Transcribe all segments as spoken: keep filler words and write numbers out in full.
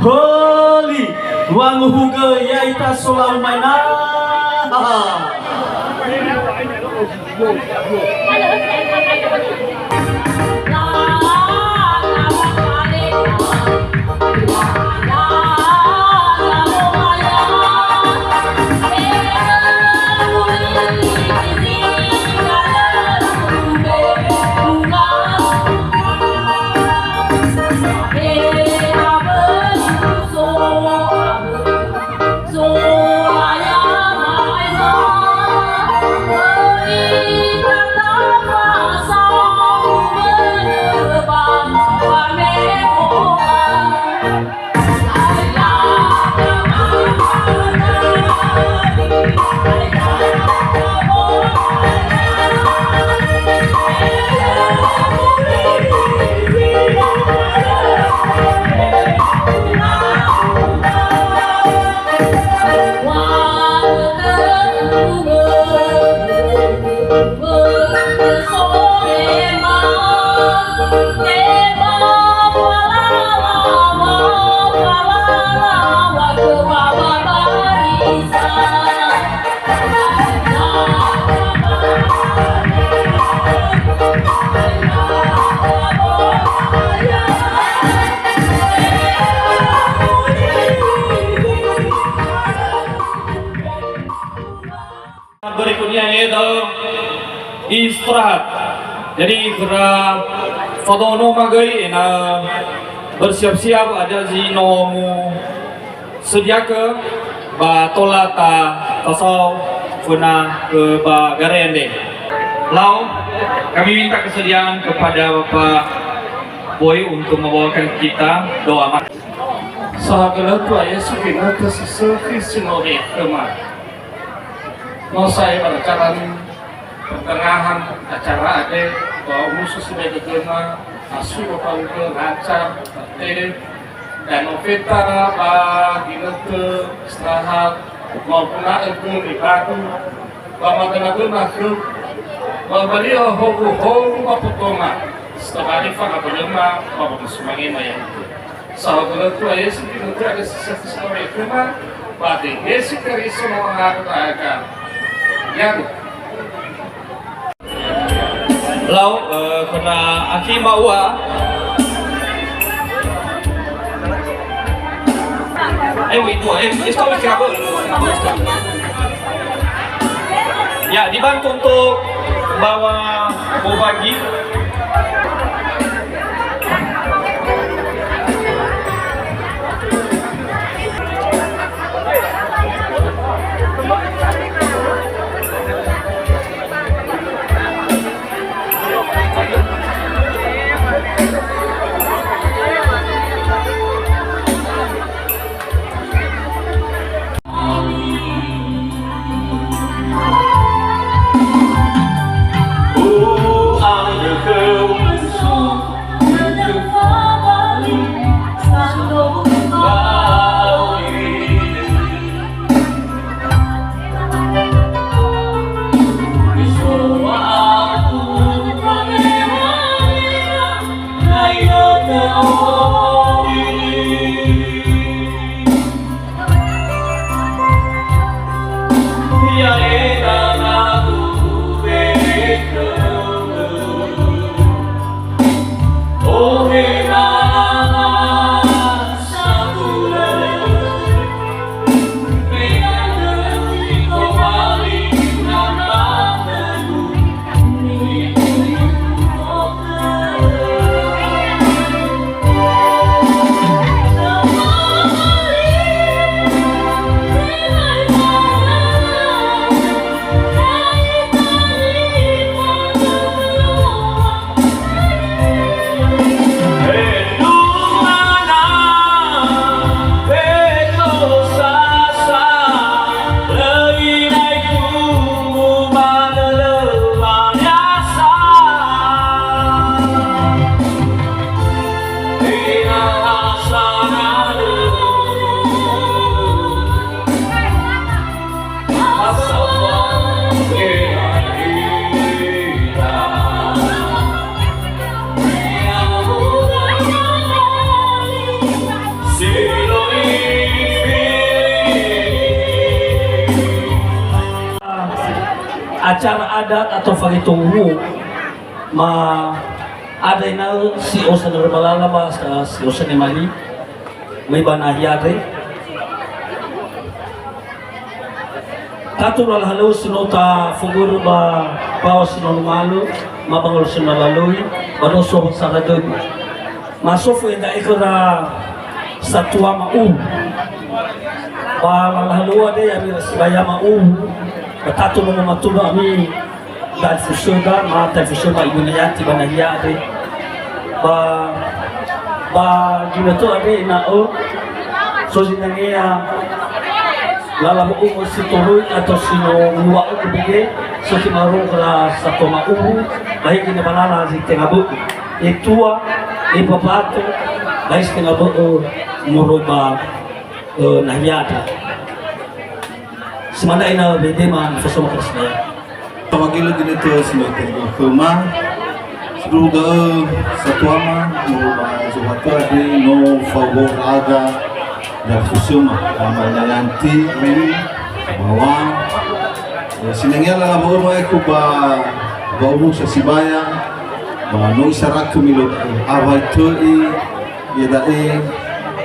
Höli, wanguhugö ya'ita solau maena. Berikutnya yaitu istirahat. Jadi, khöra faduhu no magöi ena'ö bersiap-siap, hadia zi no musediakö ba tola ta fasao föna, eh, ba gare andre. Lau, kami minta kesediaan kepada Bapak Boy untuk membawakan kita doa. Saohagölö Tuhan Yesu, ginötö si sökhi si no khöma. No sa'ae ba acara pertengahan acara andre, ba omuso sibai dödöma, asu ba fa'ugö, lancar, tete, dan ofeta ba ginötö istirahat, maupun na'ö göri badu, ba magöna-göna khö, ba balio howu-howu ba potoma, si tobali fangabölöma ba wamusumange ma ya'ugö. Saohagölö Tuhan Yesu, ginötö si sökhi si no khöma, ba döi Yesu Keriso no Anakö. Ya'ugö. Lau, eh, khöna akhi ma'ua. Eh, wait, wait, eh, stop, stop. Ya, dibantu untuk bawa bobagi. Acara adat atau fage tohuo ma ada inau si osa na balala ba sa si osa ne mali. Mai ba nahia andre. Tatu lala halöŵö si no tafogörö ba bawa si no numalö, ma ba ngalo si no lalöi, ba no so saradöi. Ma so fu enda'i khöra satua ma'uwu. Ba lala halöŵö andre ya'ami ra sibai ma'uwu. Ba tatu no mamatuna ami. Talifusöda ma talifusö ma Ibu Nayanti ba nahia andre. Ba, ba ginõtö andre ena'ö so zinangea lala wa'uwu si toröi atau si no nuŵa'ö gubege, so si marong khöra satua ma'uwu, ba he gina ba lala zi tenga bö'ö. Etua, ebabato, ba he si tenga bö'ö moroi ba, ö, nahia andre. Simana ina bedema fasoma khöra sibai. Tawagilö ginõtö si no tenga khöma. Sindruhu da'ö satuama, moroi ba zohatu andre no fao ndra'aga talifusöma, Ama Nayanti, bawa, eh, sinangea lala wa'uwu aekhu ba, ba wa'uwu sa sibaya, ba no isarakö milö da'ö. Awai tö'i, iada'e,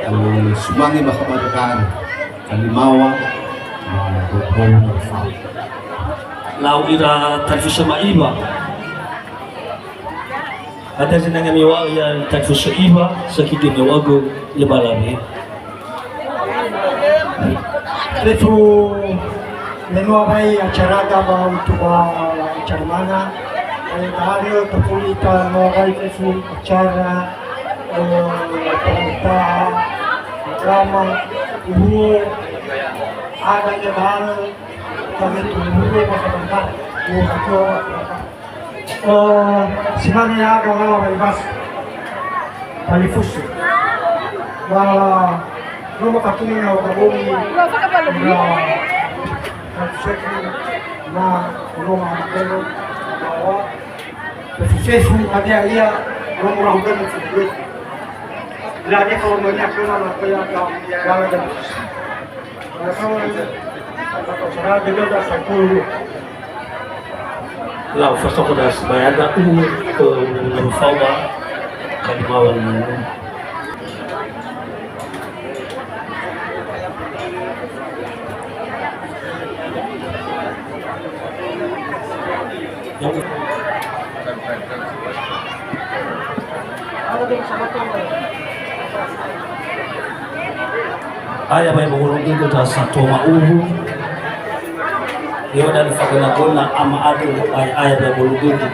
eh, sumange ba khabar-khabar. Kalimawa, ba wa'uwu na fao. Lau ira talifusö ma Iwa. Ada zinangea miŵa'ö ya talifusö Iwa, sakidi miŵa'ögö ya balawe. Fefu me no awai acarada ba utuba acara manga. Ai dahanö tafuli ita no awai fefu acara, eh, pemerintahan, agama, uhuo, ada ya dahanö, kami tunggu ba sebentar, uhuo. Eh, simane aga lala ba ibas. Talifusö. Ba, no makatunga ba bongi. Ba, talifusö. Na, no ma, ba, fefu-fefu, ada ia, no murah-murah, fefu. Lagi kalau banyak, kena, apa yang, yang, yang, Lau fasokoda sibayada, uwu, eh, uwu na fao ba kalimawa ni. Aya ba ya ba wulu dödö da satua ma'uwu. Ya'ia da nifagöna-göna ama andrö, aya, aya ba ya ba wulu dödö.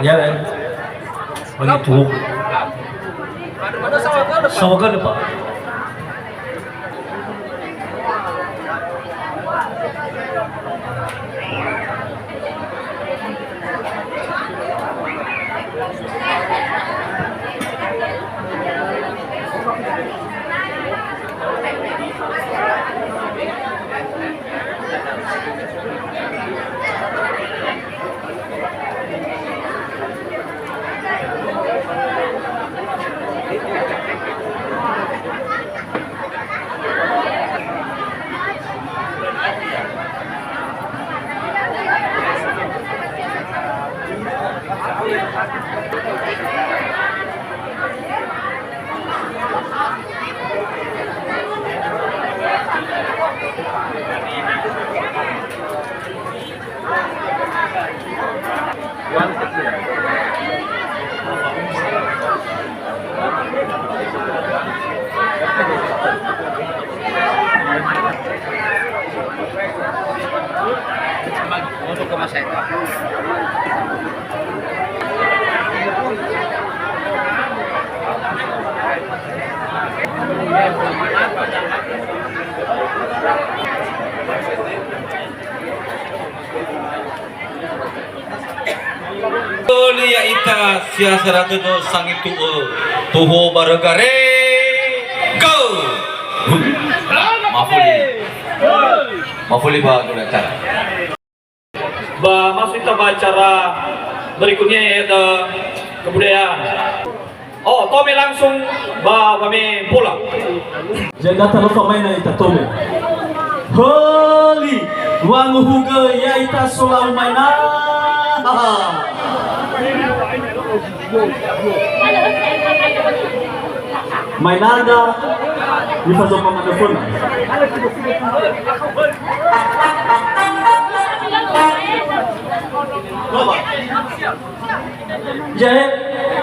Ya, ya. Bagi tuh. Sawagöna, Pak. Untuk ke masa itu. Sia sera tödö sangitu'ö tuhu barö garege. Mafuli. Mafuli ba guru acara. Ba masuk kita ba acara berikutnya, yaitu kebudayaan. Oh, tome langsung ba, ba me bola. Jadi data lupa main na ita tome. Holi, wanguhugö ya'ita solau maina. Mainanda, nifazopa manöföna. Coba. Jahe,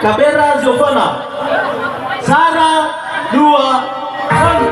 Kabera Ziofana. Sara, dua, telu.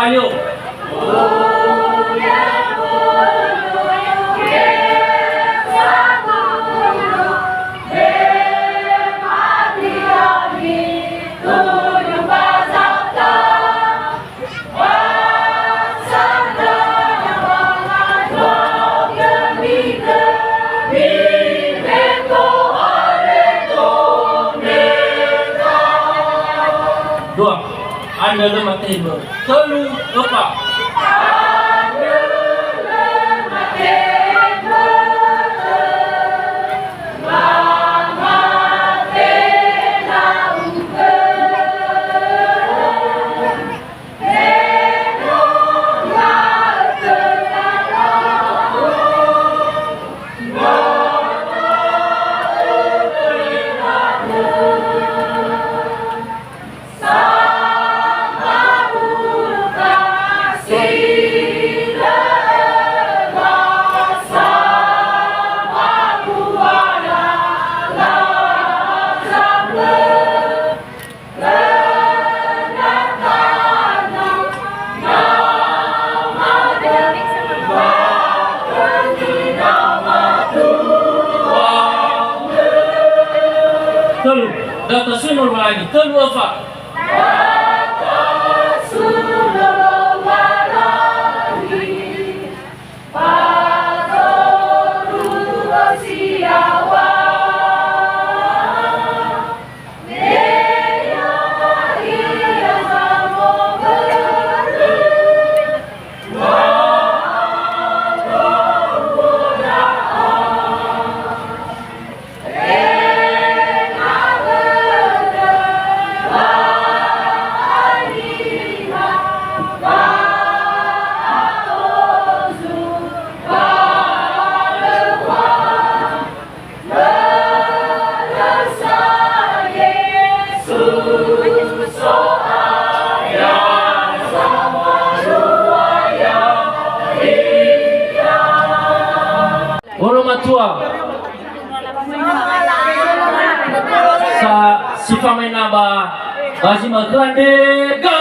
Ayo. Dua. Andrö lö matehe mbö'ö. Tölu, öfa. Tölu, data sumur malagi, tölu öfa. Olo matua. Sa si famaina ba, ba zi makhö andre, go!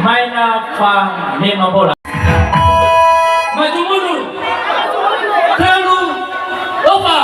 Maena fanema bola. Maju mundur. Talu, opa.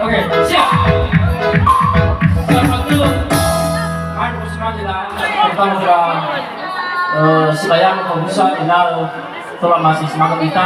Oke, siap. Satu. Mari, Bos Mangila. Pertama, eh, silayang, Pak Musa, Inal, Tola masih semangat kita.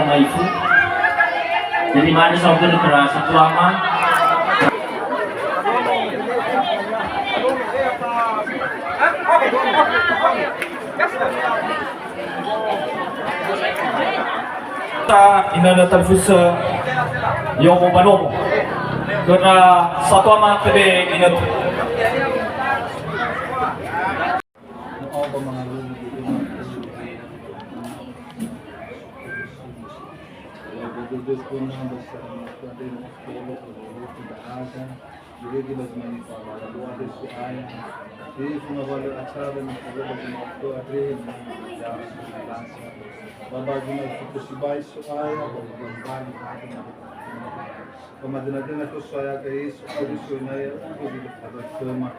Maifu. Jadi mari sampun ke rasa tuama. Ta ina na talifusö yomo ba nomo. Kena satu ama tebe ina. Irege ba zi mane fa'abölö, lua de So'aya. Fefu ngawalö acara me fa'abölö ba zi mane fa'abölö andre, ba ba zi mane fa'abölö sibai So'aya, ba ba zi mane fa'abölö. Ba madöna-döna khö So'aya Yesu Keriso ena'ö ya'ugö zi lö fa'abölö khöma.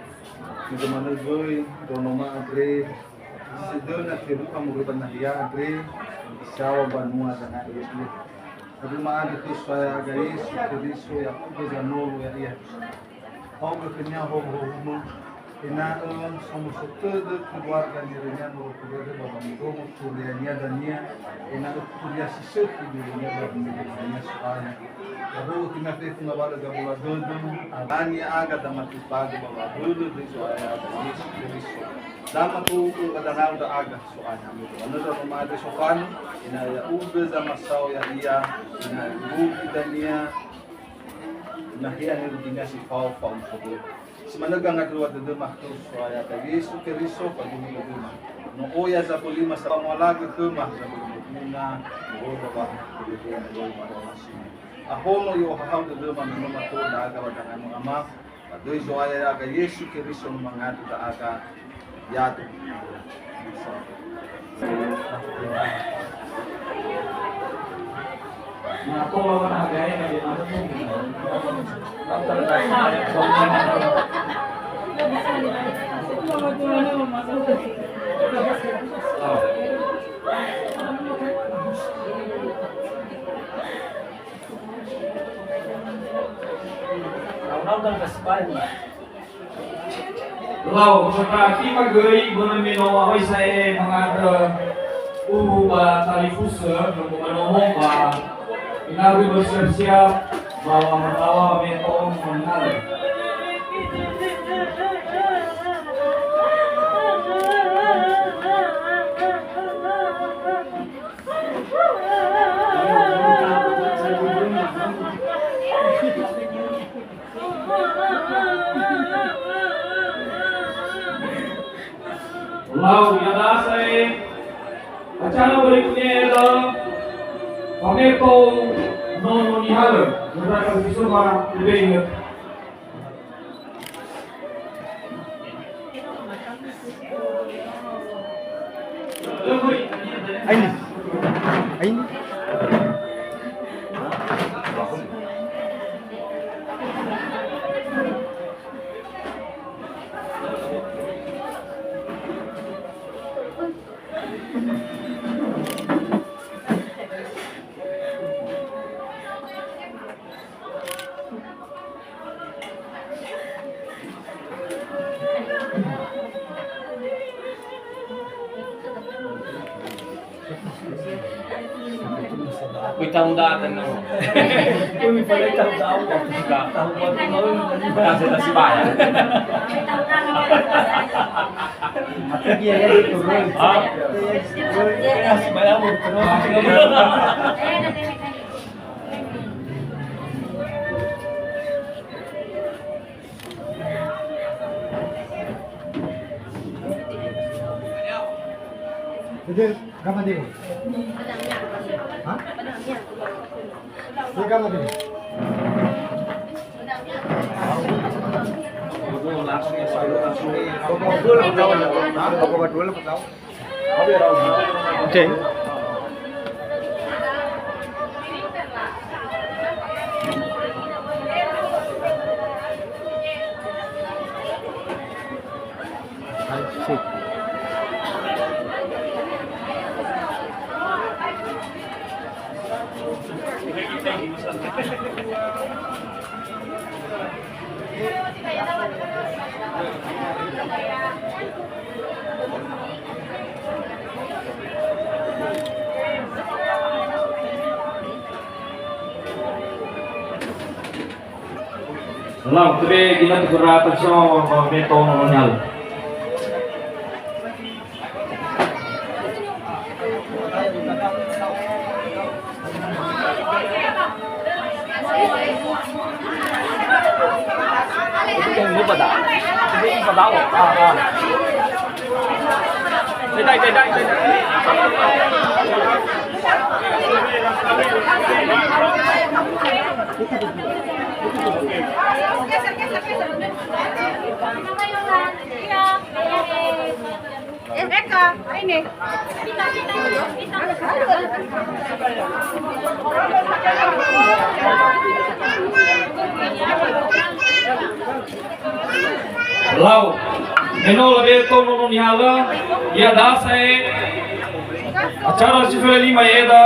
Me zi mane zöi, ndraono ma andre, sedöna fefu moroi ba nahia andre, isawö mbanua zangai ya'ia. Andrö ma'andrö khö So'aya Yesu Keriso ya'ugö zanolo ya'ia. Fa'aogö khönia howu-howumö, ena'ö somuso tödö keluarga nirönia noro khödödö ba wamödomo turiania dania, ena'ö turia si sökhi nirönia ba wamödomo dania So'aya. Ba bö'ö khönia fefu ngawalö gabula dödö, abania aga damatipagö ba wa'abölö döi Zo'aya Yesu Keriso. Damatou'ö ba danau ndra'aga. So'aya, me do'anö ndraono ma andre sofanö, ena'ö ya'ugö zamasao ya'ia, ena'ö irugi dania, nahia niruginia si fao fa'omuso dödö. Si manö gangandröwa dödöma khö So'aya Yesu Keriso, faduhu dödöma. No oya zabölima sabamoalagö khöma zabölima guna, moroi ba waha dödöma, moroi ba waha si. Ahono i'ohahau dödöma me no mato ndra'aga ba danganö Ama, Ba döi Zo'aya ya'aga Yesu Keriso no mangandrö ndra'aga ya'aga. Lau, sa'ae khöma göi, börö me no wa'aoi sa'ae mangandrö uwu ba talifusö, nomo ba nomo ba, ena'ö bersiap-siap, ba wamatawa me to'o mangandrö. Lau, ya'aga sa'ae, acara berikutnya ialah pameto nono nihalö, beserta bersama lebih ingat. Aini. Aini. Kui tahun dah kan no. Kui mi pada tahun dah. Tahun baru kemarin. Kasih nasi bayar. Tapi dia ya itu. Hah? Ya, si bayar mau terus. Jadi, kapan dia? Hah? Dia kapan dia? Langsung ya, langsung. Pokok dua lah, pokok dua lah. Oke. Asik. Lau, tebe ginatu khöra taksao ba me tono nonial. Eka, ini. Lau, me no labe tono nihalö, iada'a sa'ae acara si felelima ya'eda,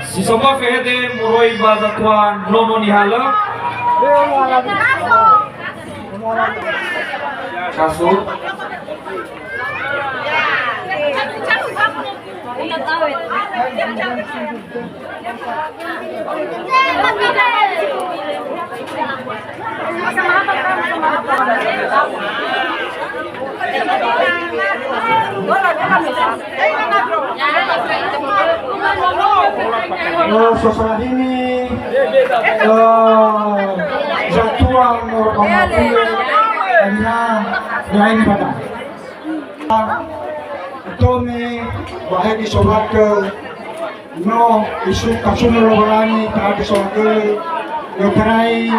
si somba fehede moroi ba zatua nono nihalö. Kasut. Oh, setelah ini, eh, zatua nomor dua puluh, hanya lain pada. Tome, wahai disolatkan, no isu kasunu Lowalangi, ta'ati soal göli, no terai,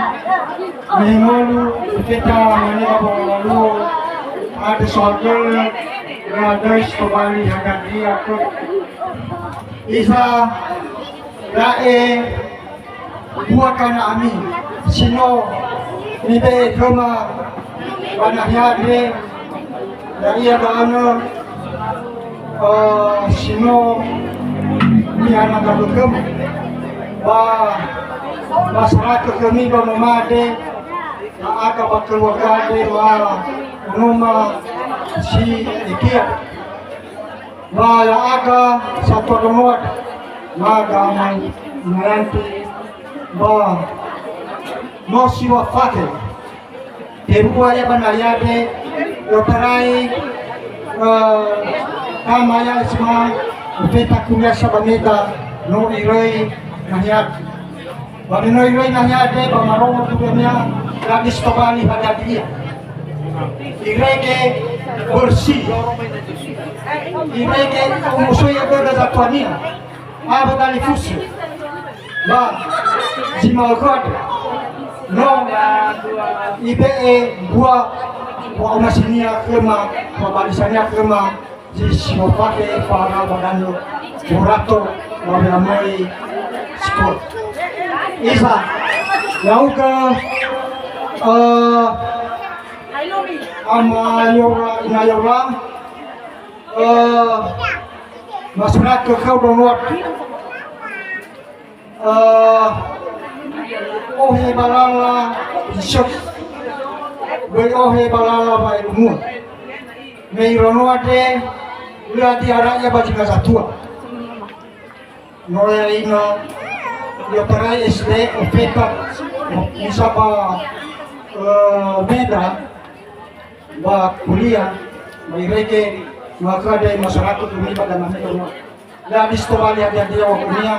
mehemolu, feta, mane, baba, lalu, ta'ati soal göli, radais, tobali, hagagia, ke. Isa, da'e, Bua kana ami, si no mibe'e khöma ba nahia andre, ya'ia da'anö, eh, si no mihanada khöma. Ba, ba saraka khömi ba nomade, ya'aga ba keluargade, ba noma si ekia. Ba ya'aga satua donoa, ma gamayanti, ba no si wafake. Terua ya ba nahia andre, otarai, eh, kama ya isma, feta kuliah sa ba meda, no iröi nahia. Ba me no iröi nahia andre ba marongo tudunia, gadis tobali hadia ia. Irege bersih. Irege umusui dödö zatuania. Awö dalifusö. Ba, zi ma'ökhö andre. No, ibe'e mbua wa'onasinia khöma, wa'balisania khöma, zi si mofake fara ba danö, borato, ba we'amöi sikolo. Isa, ya'ugö, eh, ama yora, ina yora, eh, masyarakat khöu donoa. Eh, ohe ba lala isök. Böi ohe ba lala wa'elungu'ö. Me iraono andre, lö hadia raia ba zinga zatua. No ya'ia ina, i'otarai S D, ofeta, misa ba, eh, meda, ba kuliah, ba irege, maka ada masyarakat ini pada namanya. Jadi, sitobali hadia-hadia waktunia,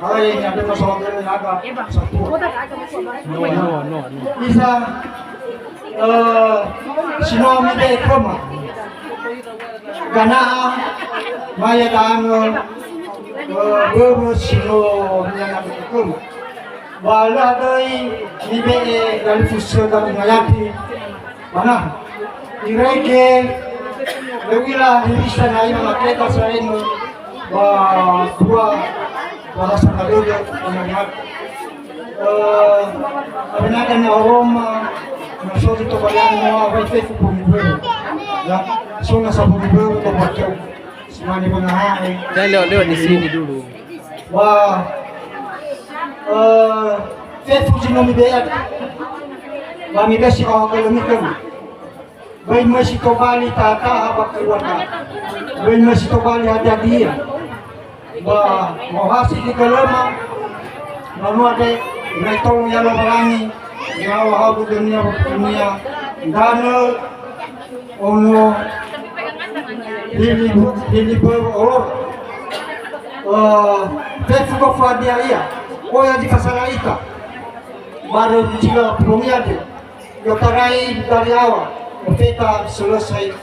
kalau ini ada masalah dari ada satu. No, no, no, no. Bisa, eh, si no mibe'e khöma. Gana'a, maya da'anö, eh, börö si no miana khöma. Ba lö döi mibe'e dalifusö da'ö inayati. Mana? Irege, lö u'ila hirisa na ina maketa sa'ae no, ba dua bahasa na dödö, ba na lihat. Eh, pernah kan aroma, na so di to bayang no, apa itu pun. Ya, so na sabun itu to baca. Semani menahai. Saya lewat-lewat di sini dulu. Ba, eh, fefu zi no mibe'e. Ba mibe'e si oha kölömi khöma. Böi möi si tobali taha-taha ba keluarga. Böi möi si tobali hadia-dia. Ba, mohasi di kölöma. Nono ade, rai tolong ya Lowalangi. Yaŵa habu dania waktunia danö ono hili hili böwö olor. Eh, fefu gofu hadia ia. Oya zi fasala ita. Baru jika pulungia de. Yotarai dari awal. Profeta selesai.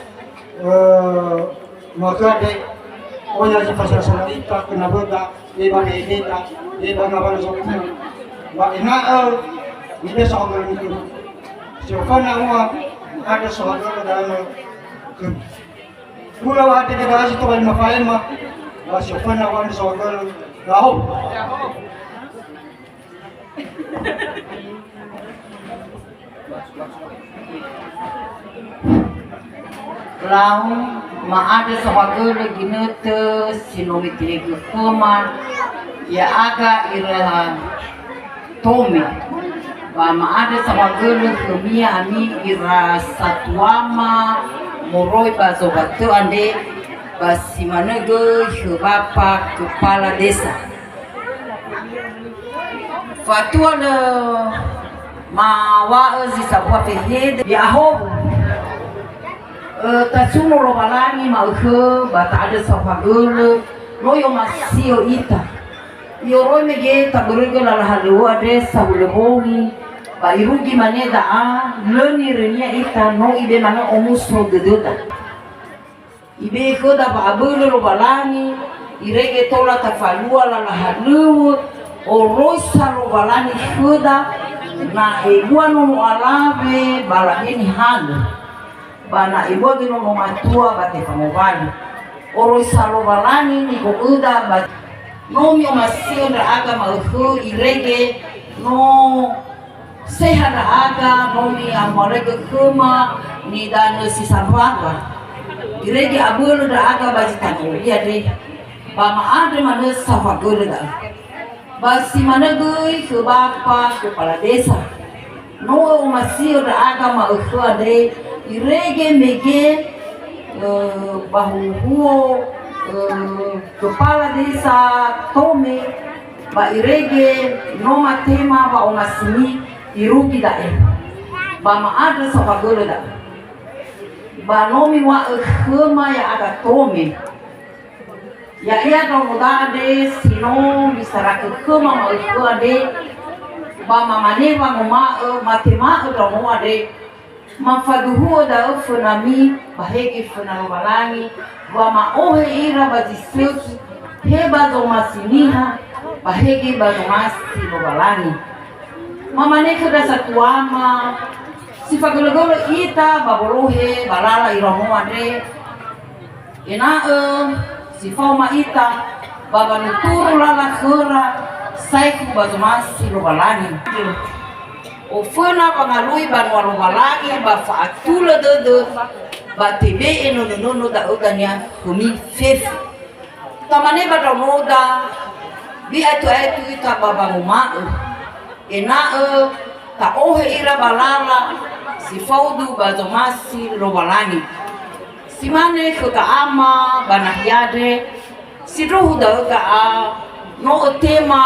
Eh, Maka de, oya zi fasala-sala ita, kena böda, de ba bebeda, de ba ngawalö zokhö. Ba ena'ö, nide saohagölö nikhöu. Si oföna ua, ada saohagölö dalamö khöu. Kula wa ate keda asi tobali mafaema, ba si oföna ua nde saohagölö, ya'o. Lau ma'andrö saohagölö ginötö si no mitehegö khöma, ya'aga ira Tome. Ba ma'andrö saohagölö khömia ami ira satuama moroi ba zogatö andre, ba si manö göi khö Bapa Kepala Desa. Fatua lö mawa'ö zi sambua fehede, ya'ahowu. Ö, tasuno Lowalangi ma'ökhö ba ta'andrö saohagölö, no i'omasi'ö ita. I'oroi mege tabörögö lala halöŵö andre sahulö bongi, ba irugi mane da'a, lö nirönia ita, no ibe manö omuso dödöda. Ibe'e khöda wa'abölö Lowalangi, irege tola tafalua lala halöŵö, oroisa Lowalangi khöda, na ebua nono alawe ba labe nihalö, ba na ebua göi nono matua ba tefangowali. Oroisa Lowalangi nigo'öda ba no mi'omasi'ö ndra'aga ma'ökhö irege no Seha ndra'aga no mi'amuaregö khöma nidanö si sambua. Irege abölö ndra'aga ba zi tanö ia andre, ba ma'andrö manö saohagölö da'ö. Ba si manö göi khö Bapa Kepala Desa. No ö'omasi'ö ndra'aga ma'ökhö andre, irege mege eh, ba huhuo, eh, Kepala Desa Tome, ba irege no matema wa'omasimi irugi da'e. Ba ma'andrö saohagölö da'ö. Ba no miw̃a'ö khöma ya'aga Tome. Ya'ia ndraonoda andre si no misarakö khöma ma'ökhö andre, ba mamane wanguma'ö, matema'ö ndraono andre, Mafaduhu'ö da'ö fönami, ba hege föna Lowalangi, wa ma'ohe ira ba zi sökhi, he ba zomasi niha, ba hege ba zomasi Lowalangi. Mamane khöda satuama, si fagölö-gölö ita ba wolohe ba lala iraono andre, Ena'ö si faoma ita ba wanuturu lala khöra saekhu ba zomasi Lowalangi. Oföna wangalui banua Lowalangi ba fa'atulö dödö ba tebe'e nönö-nönö da'ö dania khömi fefu. Tamane ba ndraonoda, bi'aetu-aetu ita ba wanguma'ö. Ena'ö ta'ohe ira ba lala si faudu ba zomasi Lowalangi. Si mane khö ga'ama ba nahia andre, sindruhu da'ö ga'a no ötema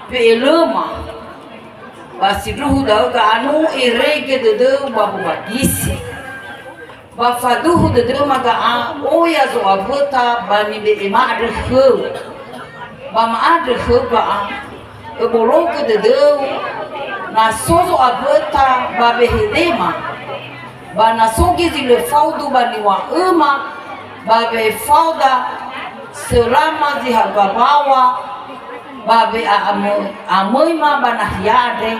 we'elöma, ba sindruhu da'ö ga'a no erege dödöu ba wobadisi. Ba faduhu dödöma ga'a oya zo'awöta ba nibe'e ma'andrö khöu. Ba ma'andrö khöu ga'a, öbologö dödöu, na so zo'awöta ba wehedema, ba na so göi zi lö faudu ba niŵa'öma, ba wefaoda sölama zi ha'uga mbaŵa, ba we'amö-, amöima ba nahia andre,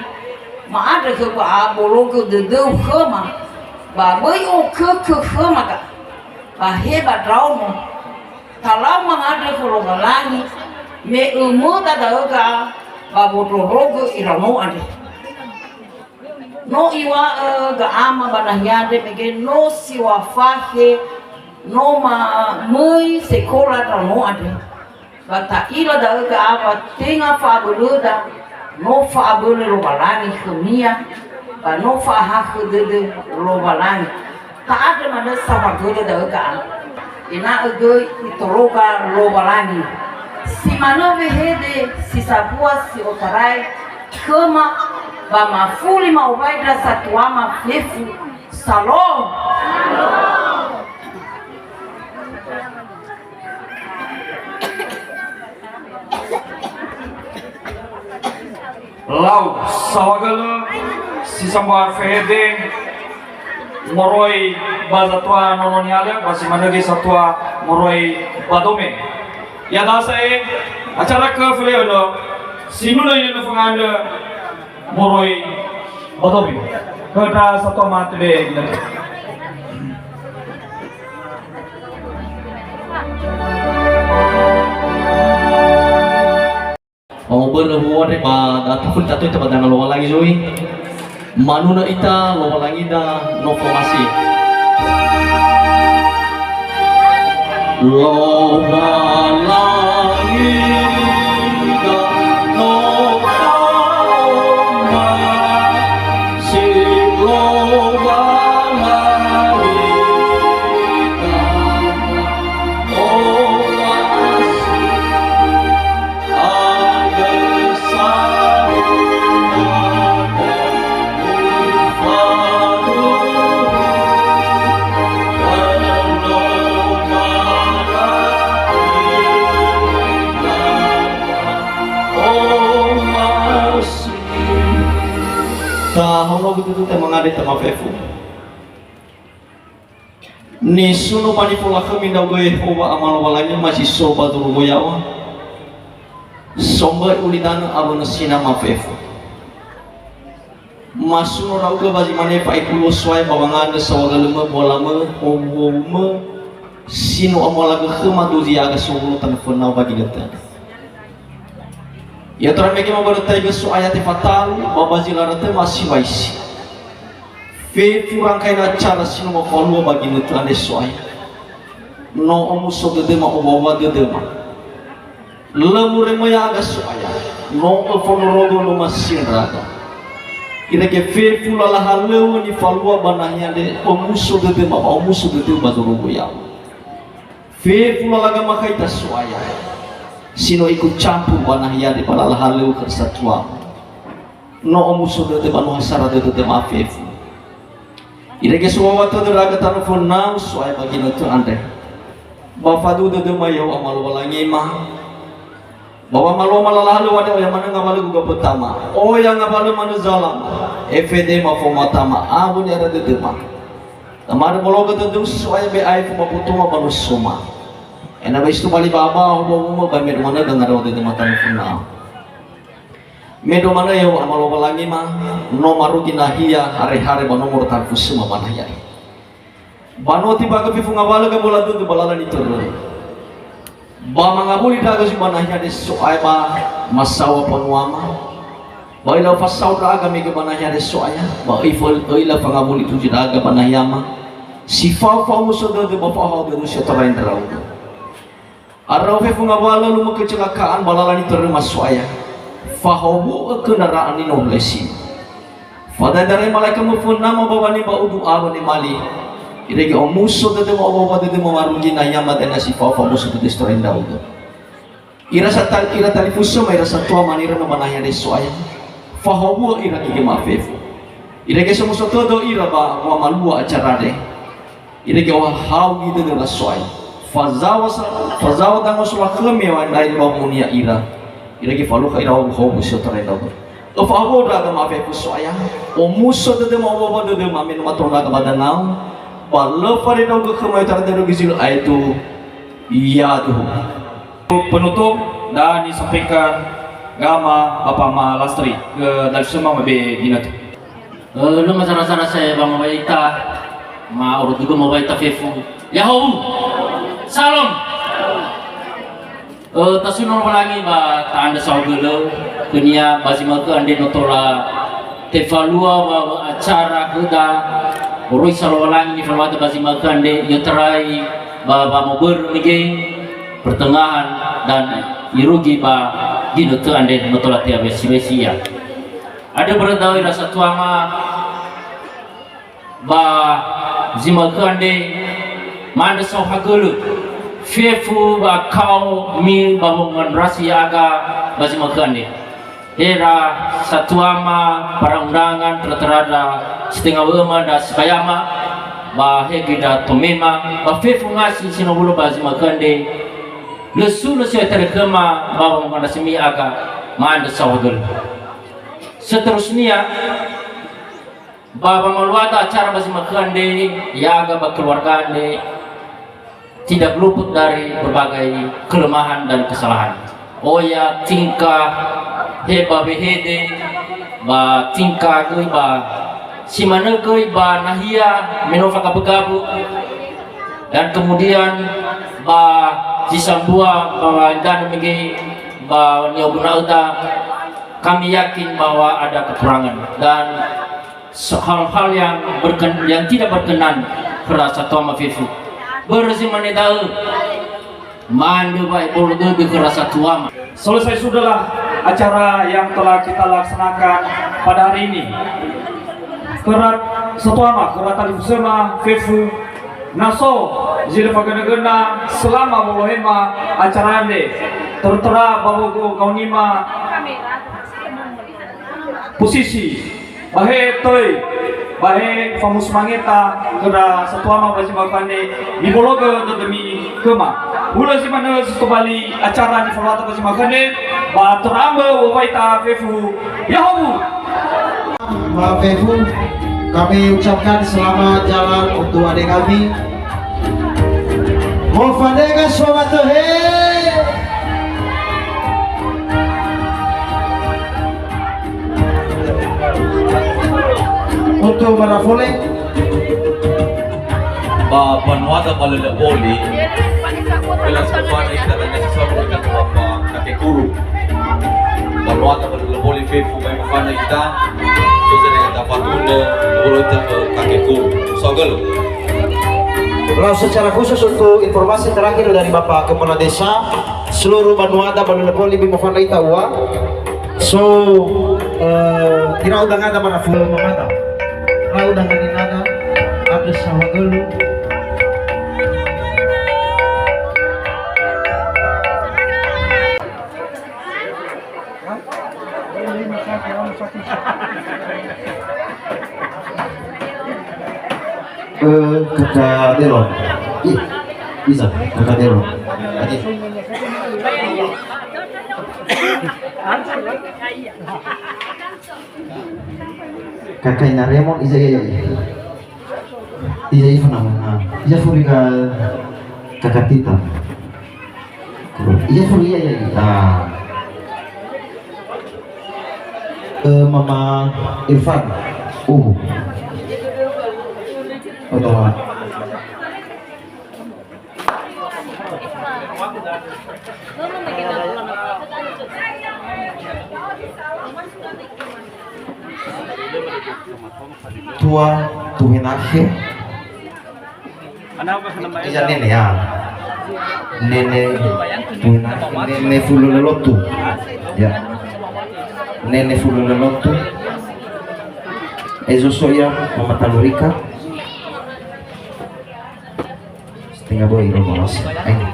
ma'andrö khöu ga'a bologö dödöu khöma. Ba böi okökö khöma ga'a, ba he ba ndraono, talau mangandrö khö Lowalangi, me ömöda da'ö ga'a ba wondrorogö iraono andre. No iŵa'ö ga'ama ba nahia andre mege no siŵa fakhe no mamöi sekola ndraono andre. Ba ta'ila da'ö ga'a wa tenga fa'abölöda, no fa'abölö Lowalangi khönia, ba no fa'ahakhö dödö Lowalangi. Ta'andrö manö saohagölö da'ö ga'a, ena'ö göi itologa Lowalangi. Si manö wehede si sambua si otarai khöma, Ba mafuli ma'owai ndra satuama fefu. Salom. Lau saohagölö si sambua fehede moroi ba zatua nono nihalö, ba si manö göi satua moroi ba dome. Iada'e sa'ae acara kö fele'önö si nunö inönö fangandrö moroi ba dome. Khö ndra satua mate be ginötö. Wamobörö huhuo andre ba da'ö tafuli tato ita ba danga Lowalangi zui. Manunö ita Lowalangida no fomasi. Lowalangida no fomasi, Lowalangida no fomasi. Tahono gututute mangandrö ita mafefu. Nisuno ba nifolakhömi ndra'ugö Yehowa Ama Lowalangi ma si so ba zorugo yaŵa, somböi ulidanö awö nösina mafefu. Masuno ndra'ugö ba zi mane fa'ekulo so'aya ba wangandrö saohagölömö, bolamö, howuhowumö, si no amolagö khöma dozi ya'aga sowulo tanö fönau ba ginötö. Ya'otarai mege mabörötaigö So'aya tefatalu ba ba zi lara tö masiwaisi. Fefu rangkaina acara si no mafalua ba ginötö andre So'aya. No omuso dödöma, owawa dödöma. Lö muremö ya'aga So'aya. No öfonorogo no masindraga. Irege fefu lala halöŵö nifalua ba nahia andre, omuso dödöma ba omuso dödöma ba zorugo yaŵa. Fefu lala gamakhaita So'aya. Si no ikut campur ba nahia andre ba lala halöŵö khö satuama. No omuso dödö ba no hasara dödö döma fefu. Irege sowawa tödö ndra'aga tanö fönau So'aya ba ginötö andre. Ba faduhu dödöma Yehowa Ama Lowalangima. Ba wamalua ma lala halöŵö andre oya manö ngawalö guga pötama. Oya ngawalö manö zalama. Efedema fomatama awö ni'ara dödöma. Tamadö mologö dödöu So'aya be aefu ba botoma ba nosoma. Ena'ö ba istu bali baba, howuhowumö ba medo manö gangarawa dödöma tanö fönau. Medo manö Yehowa Ama Lowalangima, no marugi nahia hare-hare ba no moroi talifusöma ba nahia. Ba no tibagö fefu ngawalö gambola dödö ba lala nitörö. Ba mangawuli ndra'aga zui ba nahia andre So'aya ba masaŵa mbanuama. Ba öi lau fasao ndra'aga mege ba nahia andre So'aya, ba öi fö-, öi lau fangawuli tuzi ndra'aga ba nahiama. Si fao fa'omuso dödö ba fao hao dödö si otarai ndra'ugö. Arau fefu ngawalö lumö kecelakaan ba lala nitöröma So'aya. Fahowu'ö khö ndra'aga nino hulesi. Fadaedarai malaeka möfönama ba wani ba udu awö nemali. Irege omuso dödöma, owawa dödöma, marugi nahia madena si fao fa'omuso dödö si otarai ndra'ugö. Ira satal-, ira talifusöma, ira satuama niröma ba nahia andre So'aya. Fahowu'ö ira gigi mafefu. Irege somuso tödö ira ba wamalua acara andre. Irege ohahau gi dödöra So'aya. Fazaŵa sa-, fazaŵa dangoso lakhömi wa ndrai ba munia ira. Irege falukha ira howuhowumö si otarai ndra'ugö. Öfahowu'ö ndra'aga mafefu So'aya. Omuso dödöma, owawa dödöma, me no mato ndra'aga ba dangau. Ba lö fade ndra'ugö khöma ya'otarai dödöu gizilö aetu. Yaduhu. Penutup dan disampaikan Gama Bapak Malastri ke Dalsema mebe ginötö. Eh, lö mazara-zara sa'ae ba mawai ita, ma oro duga mawai ita fefu. Ya'ahowu. Salom. Eh, tasuno Lowalangi ba ta'andrö saohagölö, khönia ba zi ma'ökhö andre no tola tefalua wa acara khöda, oroisa Lowalangi nifaluada ba zi ma'ökhö andre, i'otarai ba wamobörö mege, pertengahan, dan irugi ba ginötö andre no tola te'awesi-wesi ia. Andrö börö da'ö ira satuama, ba zi ma'ökhö andre, ma'andrö saohagölö, fefu ba kaomi ba wongandrasi ya'aga ba zi ma'ökhö andre. Hera satuama para undangan, tera-tera ndra sitenga wöma ndra sibayama, ba hegi ndra tomema, ba fefu ngasi si no wulu ba zi makhö andre, lö sulö si ötere khöma ba wamangandra simi aga ma'andrö saohagölö. Seterusnya, ba wamaluada acara ba zi makhö andre, ya'aga ba keluarga andre, tidak luput dari berbagai kelemahan dan kesalahan. Oya tingkah he ba wehede, ba tingkah göi ba si manö göi ba nahia me no fagabögabö, dan kemudian ba zi sambua ba danö mege ba ni'oguna'öda, kami yakin bahwa ada kekurangan dan se-, hal-hal yang berken-, yang tidak berkenan khöra satuama fefu. Börö zi mane da'ö, ma'andrö wa'ebolo dödö khöra satuama. Selesai sudahlah acara yang telah kita laksanakan pada hari ini. Khöra satuama, khöra talifusöma fefu, na so zi lö fagönö-gönö selama wolohe ma acara andre, tera-tera ba wogo gaonima posisi, ba he töi, ba he famusu mangeta khöra satuama ba zi makhö andre, mibologö dödömi khöma. Hulö zi manö si tobali acara nifaluata ba zi makhö andre, ba terambö wowai ta fefu, ya'ahowu. Ba fefu, kami ucapkan selamat jalan untuk adik kami. Mofadega somatöhe. Untuk marafole. Ba banuada ba lölö boli, belas kefana ita dan nasi sabu ita ba kakekuru. Banuada ba lölö boli fefu mai mafana ita, so zene ita fatunö, bolo ita ke kakekuru. Saohagölö. Lalu secara khusus untuk informasi terakhir dari Bapak Kepala Desa, seluruh banuada ba lölö boli bima fana ita ua. So, eh, irau dangada mana full mamada. Rau danganinada, ada saohagölö. Eh, Kakak Delo. Ih, bisa, Kakak Delo. Oke. Kakak Ina Remon, iza ya, ya. Iya, iya, pernah. Nah, iya, furi ka, ka Katita. Iya, furi, iya, iya, iya. Ah. Eh, Mama Irfan. Uh. Oh, Mama. Tua Tuhenakhe. Iya, nene, ya. Nene Tuhenakhe, nene Fululolotu. Ya. Nene Fululolotu. Ezo soya Mama Talurika. Setengah boy, Romo, mas. Ayo.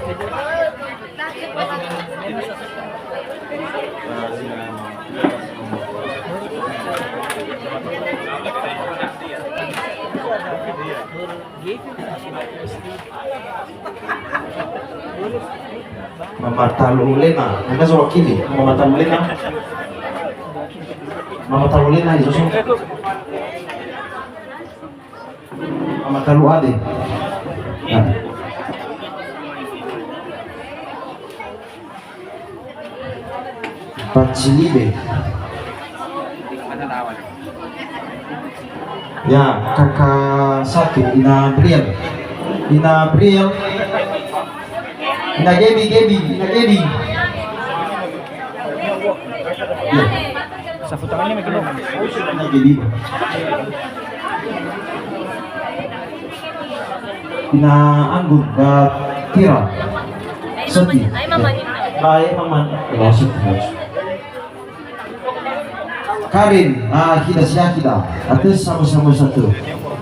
Mama Talulena, anda so wakili, Mama Talulena. Mama Talulena, itu so. Mama Talu Ade. Nah. Pacilibe. Ya, kakak satu, Ina Briel. Ina Briel. Ina Gebi, Gebi, Ina Gebi. Ya. Sapu tangannya makin lama. Ina Gebi. Ina Anggun, ba Tira. Seti. Bae, Mama. Oh, Seti. Karin, ah, kita siap kita. Atau sama-sama satu.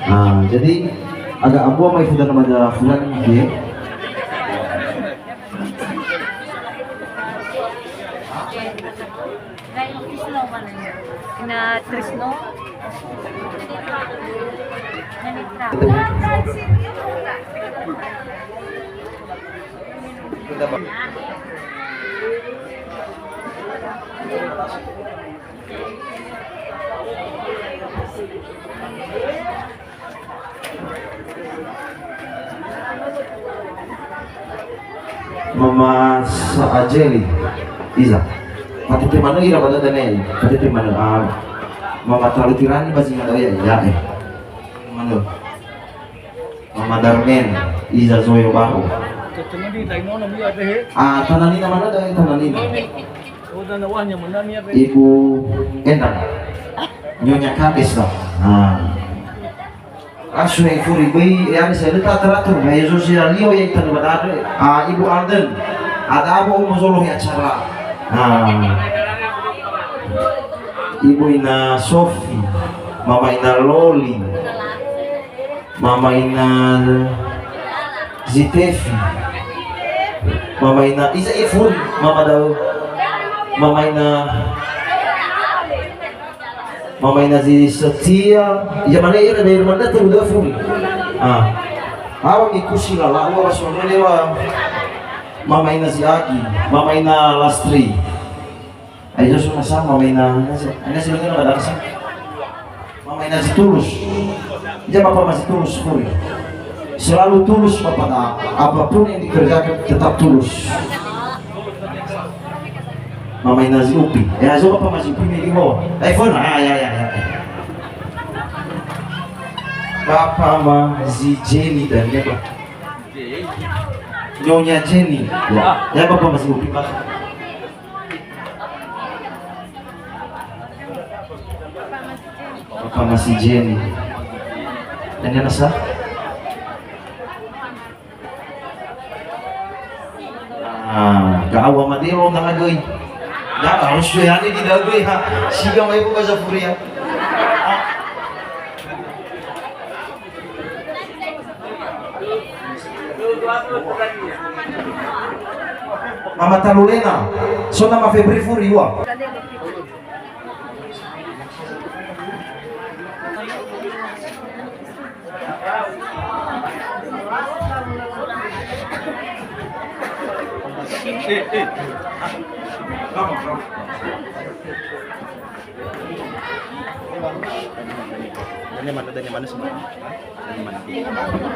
Ah, jadi agak ambua mai fudan namanya fudan, ya. Ina Trisno. Mama Sa'ajeli, Iza. Matete manö ira ba dödö ne, matete manö, ah, Mama Talutirani ba zinga da'ö ya, ya, eh. Manö. Mama Darmen, Iza Zoyo Baru. Ah, tananina manö da'ö, tananina. Ibu Endang. Nyonya Kades lah. Ah. Asu yang furi böi, ya, saya letak teratur. Nah, Yesus ya, lio yang terlibat ada. Ah, Ibu Alden. Ada apa, Umu, zolo ya acara? Ah. Ibu Ina Sofi, Mama Ina Loli, Mama Ina Zitefi, Mama Ina Iza Ifun, Mama Dau, Mama Ina Mama Ina Zi Setia, ya mana ira dari mana tu udah furi. Ah. Awa mikusi lala, awa suami lewa. Mama Ina Zi Agi, Mama Ina Lastri. Ayo, sudah sama, Mama Ina, Ina Zi, Ina Zi, Ina Zi, Mama Ina Zi Tulus. Dia Bapak masih tulus, furi. Selalu tulus Bapak, nah, apapun yang dikerjakan tetap tulus. Mama Ina Zi Upi. Ya, coba Bapak masih Upi ini, oh. iPhone, ah, ya, ya, ya. Bapak masih Jenny dan dia, Pak. Nyonya Jenny. Ya, ya, Bapak masih Upi, Pak. Bapak masih Jenny. Dan dia nasa? Ah, ga'awa madelo na lagöi. Ya, harus ya, ini di lagöi, ha. Siga mai buka Zafuria. Mama Talulena, so nama Febri furi ua. Dania mana? Dania mana semua? Dania mana?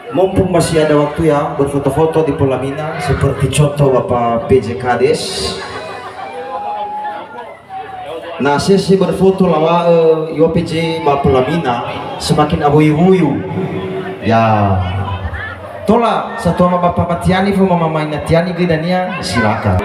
Mumpung masih ada waktu ya, berfoto-foto di pelaminan, seperti contoh Bapak P J Kades. Na sese berfoto lawa'ö, yo P J ba pelaminan, semakin awuyu-wuyu. Ya. Tola, satua ma Bapak Matiani, fo Mama Mainatiani göi dania, silakan.